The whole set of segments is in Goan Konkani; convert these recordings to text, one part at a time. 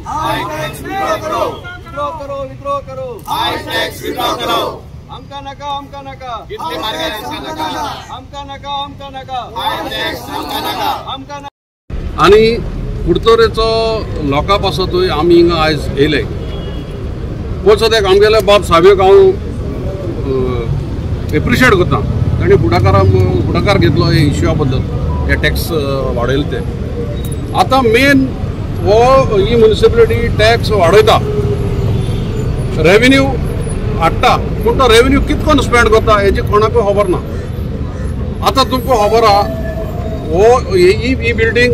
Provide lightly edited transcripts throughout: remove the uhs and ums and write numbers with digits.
हाई टैक्स विड्रॉ करो, विड्रॉ करो, विड्रॉ करो, हाई टैक्स विड्रॉ करो। आमका नाका, आमका नाका, कितले मार्गाने नाका, आमका नाका, आमका नाका, हाई टॅक्स आमका नाका, आमका नाका। आनी कुडतरेचो लोकां पासतूय आमी हिंगा आयज येयले। पळोवचो एक आमगेले बाब सावेक हांव एप्रिशिएट करता, ताणें फुडाकार घेतलो हे इश्यूआ बद्दल, हे टॅक्स वाडयले ते। आतां मेन हो ही म्युनिसिपलिटी टॅक्स वाडयता, रेवेन्यू हाडटा, पूण तो रेवेन्यू कितकोन स्पेंड करता हेजी कोणाकूय खबर ना। आतां तुमकां खबर आहा, हो ही बिल्डींग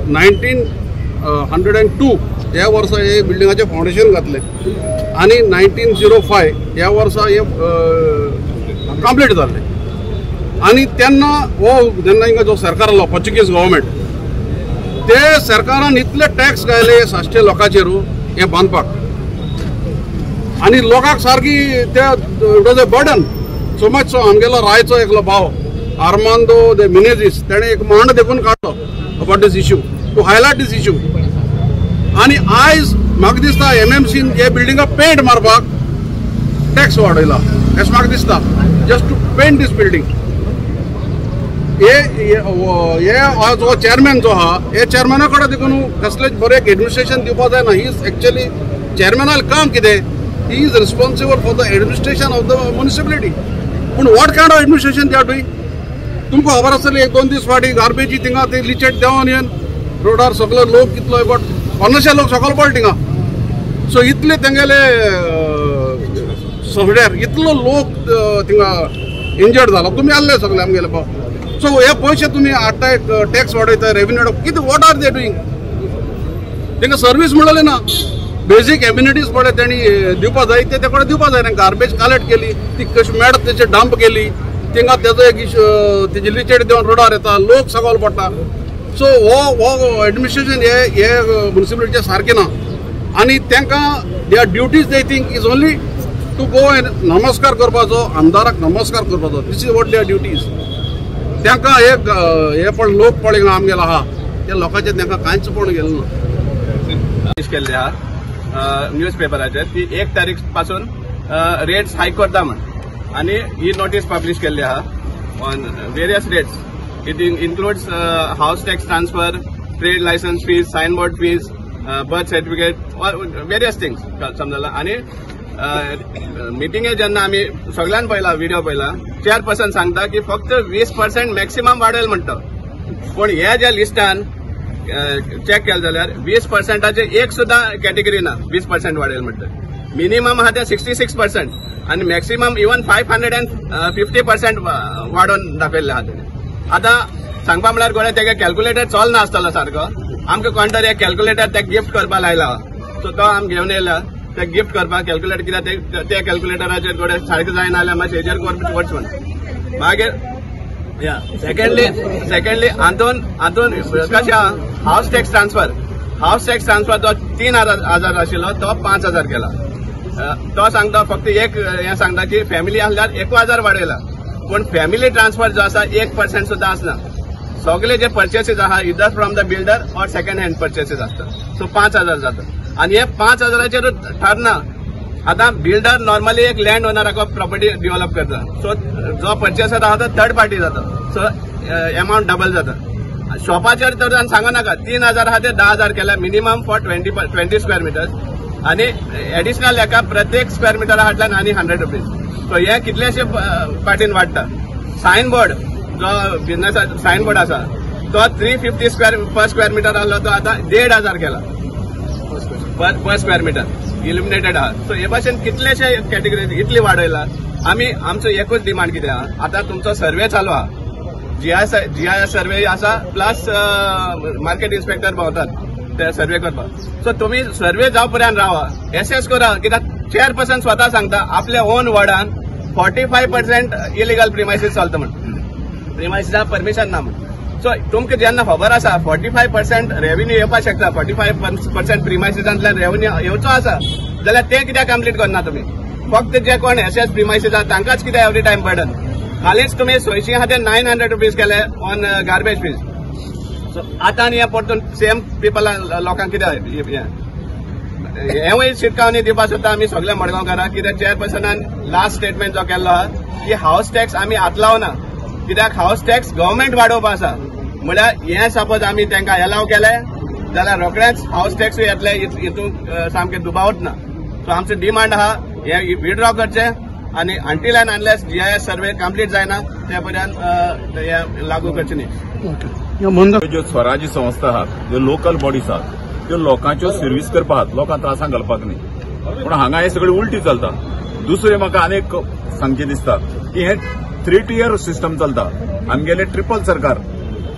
1902 ह्या वर्सा हे बिल्डिंगाचें फावंडेशन घातलें आनी 1905 ह्या वर्सा हे कंप्लीट जाल्लें। आनी तेन्ना हो जेन्ना हिंगा जो सरकार आसलो पोर्चुगीज गव्हर्मेंट, ते सरकारान इतले टॅक्स घायले साश्टे लोकांचेर हे बांदपाक, आनी लोकांक सारकी ते it was a burden so much. So आमगेलो रायचो एकलो भाव आर्मांदो दे मिनेझीस, तेणें एक मांड देखून काडलो about this issue, to highlight this issue. आनी आयज म्हाका दिसता एमएमसीन हे बिल्डिंगाक पेंट मारपाक टॅक्स वाडयला अशें म्हाका दिसता, just to paint this building. हे जो चेअरमॅन जो आहा, हे चेअरमॅना कडेन देखून कसलेच बरें एडमिनिस्ट्रेशन दिवपाक जायना। ही is actually चेअरमॅनालें काम कितें, he is responsible for the administration of the municipality. पूण what kind of administration they are doing तुमकां खबर आसतली। एक दोन दीस फाटीं गार्बेजी थिंगा ते लिचेट देंवन येवन रोडार सगलो लोक कितलो बट पन्नाशे लोक सकयल पडले थिंगा। सो इतले तेंगेले सगळ्यार इतलो लोक थिंगा इंजर्ड जाला, तुमी आहले सगळे आमगेले भाव। सो हे पयशे तुमी हाडटाय, टॅक्स वाडयताय, रेवेन्यू कितें, what are they doing? तांकां सर्वीस मेळ्ळी ना, बेजीक एम्युनिटीज पळय तेणी दिवपा जाय ते कडेन दिवपा जाय। गार्बेज कलेक्ट केली, ती कशी मेळटा तेचे डंप केली, थिंगा तेजो एक तेजी लिचेट देवन रोडार येता, लोक सकयल पडटा। सो हो हो एडमिनिस्ट्रेशन हे हे म्युनिसिपलिटीचे सारकें ना। आनी तांकां their duties they think is only to go and नमस्कार करपाचो, आमदाराक नमस्कार करपाचो, this is what their duties. तांकां एक हे पण लोक पळय आमगेलो आहा त्या लोकांचें तांकां कांयच पळोवन गेलें ना। केल्ले आहा न्यूज पेपराचेर की 1 तारीख पासून रेट्स हायक करता म्हण, आनी ही नोटीस पब्लिश केल्ली आहा on various rates. It includes house tax transfer, trade licence fees, signboard fees, birth certificate, various things समजला। आनी मिटिंगे जेन्ना आमी सगळ्यान पळयला, व्हिडिओ पळयला, चेअरपर्सन सांगता की फक्त 20% मॅक्सिमम वाडयल म्हणटा, पूण ह्या ज्या लिस्टान चॅक केलें जाल्यार 20%चे एक सुद्दां कॅटेगरी ना 20% वाडयल म्हणटा। मिनिमम आहा ते 66% आनी मॅक्सिमम इवन 550% वाडोवन दाखयल्लें आहा तेणें। आतां सांगपा म्हळ्यार गोळे तेगे कॅल्क्युलेटर चलना आसतलो सारको, आमकां कोण तरी एक कॅल्क्युलेटर ते गिफ्ट करपाक लायला, सो तो आमी घेवन येयला ते गिफ्ट करपाक कॅल्क्युलेटर, कित्याक ते कॅल्क्युलेटराचेर गोडे सारकें जायना जाल्यार मातशें हेजेर करचें म्हण। मागीर सेकंडली हातून हातून कशें आहा, house tax transfer, house tax transfer तो 3,000 आशिल्लो तो 5,000 केला। तो सांगता फक्त एक हें सांगता की फॅमिली आसल्यार 1,000 वाडयला, पूण फॅमिली ट्रान्सफर जो आसा 1% सुद्दां आसना। सगळे जे पर्चेसीस आहा either from the builder or second hand purchases आसता, सो 5,000 जाता। आनी हे 5,000चेर ठरना। आतां बिल्डर नॉर्मली एक लँड ओनराक प्रॉपर्टी डिव्हलप करता, सो जो पर्चेसर आहा तो थर्ड पार्टी जाता, सो एमावंट डबल जाता। शॉपाचेर तर सांगू नाका, 3,000 आहा ते 10,000 केल्या मिनिमम फॉर 20 स्क्वेअर मिटर्स, आनी एडिशनल हेका प्रत्येक स्क्वेअर मिटरा फाटल्यान आनी 100 रुपीज। सो हे कितलेशे पाटीन वाडटा। सायन बोर्ड जो बिजनेस सायन बोर्ड आसा तो 350 स्क्वेअर पर स्क्वेअर मिटर आहलो तो आतां 1,500 केला पर स्क्वेअर मिटर इल्युमिनेटेड आहा। सो हे भाशेन कितलेशे कॅटेगरी इतली वाडयला। आमी आमचो एकूच डिमांड कितें आहा, आतां तुमचो सर्वे चालू आहा, जीआयएस सर्वे आसा, प्लस मार्केट इन्स्पेक्टर भोंवतात ते सर्वे करपाक। सो तुमी सर्वे जावं पर्यंत रावा, एसेस करा, कित्याक चेअरपर्सन स्वता सांगता आपल्या ओन वॉर्डान 45% इलिगल प्रिमायसीस चलता म्हण, प्रिमायसिसाक परमिशन ना म्हण। सो तुमकां जेन्ना खबर आसा 45% रेव्हेन्यू येवपाक शकता, 45% प्रिमायसिसांतल्यान रेव्हेन्यू येवचो आसा, जाल्यार ते कित्याक कंप्लीट करना तुमी? फक्त जे कोण एसेस प्रिमायसीस आसा तांकांच कित्याक एवरी टायम बर्डन? हालींच तुमी सोयशी खातीर 900 रुपीज केले ऑन गार्बेज फीज। सो आतां आनी हें परतून सेम पिपल लोकांक कित्याक हें? हेंवूय शिटकावणी दिवपाक सोदता आमी सगल्या मडगांवकारांक, कित्याक चेअरपर्सनान लास्ट स्टेटमेंट जो केल्लो आहा की हावस टॅक्स आमी हात लावना, कित्याक हावस टॅक्स गव्हर्मेंट वाडोवपा आसा. म्हळ्यार हें सपोज आमी तांकां एलाव केलें जाल्यार रोखडेंच हावस टॅक्सूय येतले, हितून सामकें दुबावच ना. सो आमचो डिमांड आहा हे विड्रॉ करचें आनी until and unless GIS survey complete जायना ते पर्यंत हे लागू करचें न्ही. ज्यो स्वराज्य संस्था आहात, ज्यो लोकल बॉडीज आहात, त्यो लोकांच्यो सर्वीस करपा आहात, लोकांक त्रासांक घालपाक न्ही. पूण हांगा हे सगळें उलटी चलता. दुसरें म्हाका आनीक सांगचें दिसता की हें 3 टियर सिस्टम चलता. आमगेलें ट्रिपल सरकार,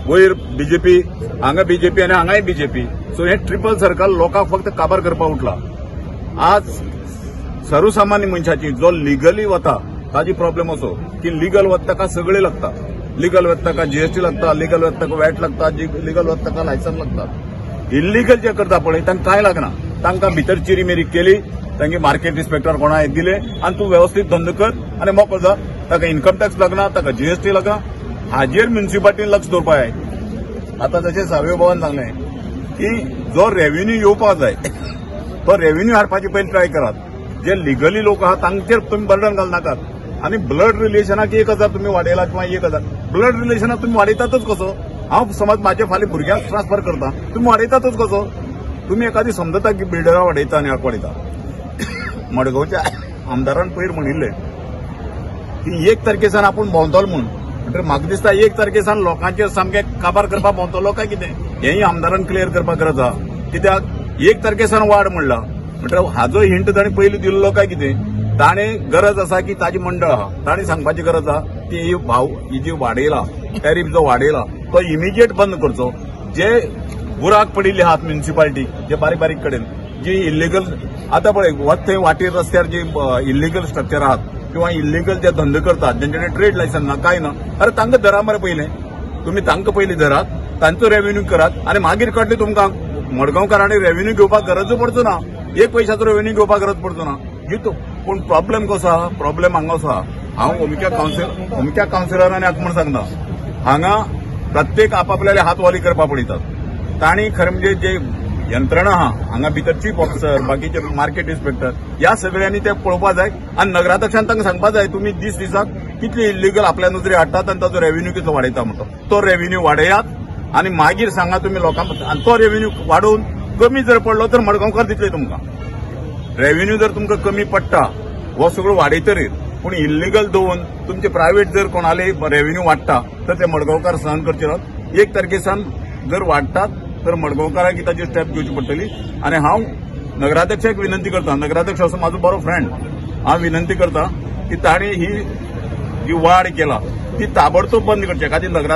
वयर बीजेपी, हांगा बीजेपी आनी हांगाय बीजेपी. सो हें ट्रिपल सरकार लोकांक फक्त काबार करपाक उठला. आज सर्वसामान्य मनशाची जो लिगली वता ताजी प्रॉब्लेम असो की लिगल वता ताका सगळें लागता. लिगल वता ताका जीएसटी लागता, लिगल वता ताका वॅट लागता, लिगल वता ताका लायसन्स लागता. इल्लिगल जे करता पळय तांकां कांय लागना, तांकां भितर चिरीमिरी केली, तांगे मार्केट इन्स्पेक्टर कोणाक दिले आनी तूं वेवस्थीत धंदो कर आनी मोकळो जा. ताका इन्कम टॅक्स लागना, ताका जीएसटी लागना. हाजेर म्युनिसिपालिटीन लक्ष दवरपाक जाय. आतां जशें सावय बाबान सांगलें की जो रेव्हेन्यू येवपाक जाय तो रेव्हेन्यू हाडपाची पयलीं ट्राय करात. जे लिगली लोक आहात तांचेर तुमी बर्डन घालनाकात. आनी ब्लड रिलेशनाक 1000 तुमी वाडयला किंवा 1000 ब्लड रिलेशनाक तुमी वाडयतातच कसो? हांव समज म्हाजे फाल्यां भुरग्यांक ट्रान्सफर करता, तुमी वाडयतातच कसो? तुमी एखादी समजता की बिल्डरा वाडयता आनी हाका वाडयता. मडगांवच्या आमदारान पयर म्हणिल्लें की 1 तारखे सावन आपूण भोंवतलो म्हूण. म्हणटकीर म्हाका दिसता 1 तारखे सावन लोकांचेर सामकें काबार करपाक भोंवतलो काय कितें, हेंय आमदारान क्लियर करपाक गरज आहा. कित्याक 1 तारखे सावन वाड म्हणला म्हणटकीर हाजो हिंट ताणें पयलीं दिल्लो काय कितें? ताणें गरज आसा की ताजी मंडळ आहा, ताणें सांगपाची गरज आहा की ही भाव ही जी वाडयला टॅरीफ जो वाडयला तो इमिजिएट बंद करचो. जे बुराक पडिल्ले आहात म्युनिसिपालिटी जे बारीक बारीक कडेन जी इल्लिगल आतां पळय वत थंय वाटेर रस्त्यार जी इल्लिगल स्ट्रक्चर आहात किंवा इल्लिगल जे धंदे करतात जेंचे कडेन ट्रेड लायसन्स ना काय ना, अरे तांकां धरा मरे पयलें. तुमी तांकां पयलीं धरात, तांचो रेव्हेन्यू करात आनी मागीर कळटलें तुमकां मडगांवकारांनी रेव्हेन्यू घेवपाक गरजूच पडचो ना, 1 पयशाचो रेव्हेन्यू घेवपाक गरज पडचो ना. जितो पूण प्रॉब्लेम कसो आहा? प्रॉब्लेम हांगा असो आहा, हांव अमक्या कावन्सिलरांनी हाका म्हूण सांगता, हांगा प्रत्येक आपापल्याले हात वाली करपाक पळयतात. तांणी खरें म्हणजे जे यंत्रणा आहा हांगा भितर चीफ ऑफिसर, बाकीचे मार्केट इन्स्पेक्टर, ह्या सगळ्यांनी ते पळोवपाक जाय आनी नगराध्यक्षान तांकां सांगपाक जाय तुमी दीस दिसाक कितले इल्लिगल आपल्या नजरे हाडटात आनी ताचो रेव्हेन्यू कितलो वाडयता म्हणटा तो रेव्हेन्यू वाडयात आनी मागीर सांगा तुमी लोकांक. आनी तो रेव्हेन्यू वाडोवन कमी जर पडलो तर मडगांवकार दितले तुमकां. रेव्हेन्यू जर तुमकां कमी पडटा हो सगळो वाडयतरीर, पूण इल्लिगल दवरून तुमचे प्रायव्हेट जर कोणाले रेव्हेन्यू वाडटा तर ते मडगांवकार सहन करचे नात. 1 तारखे सावन जर वाडटात तर मडगांवकारांक ताची स्टेप घेवची पडटली. आनी हांव नगराध्यक्षाक विनंती करता, नगराध्यक्ष असो म्हाजो बरो फ्रेंड, हांव विनंती करता की ताणें ही जी वाड केला ती ताबडतोब बंद करची. खातीर नगराध्यक्ष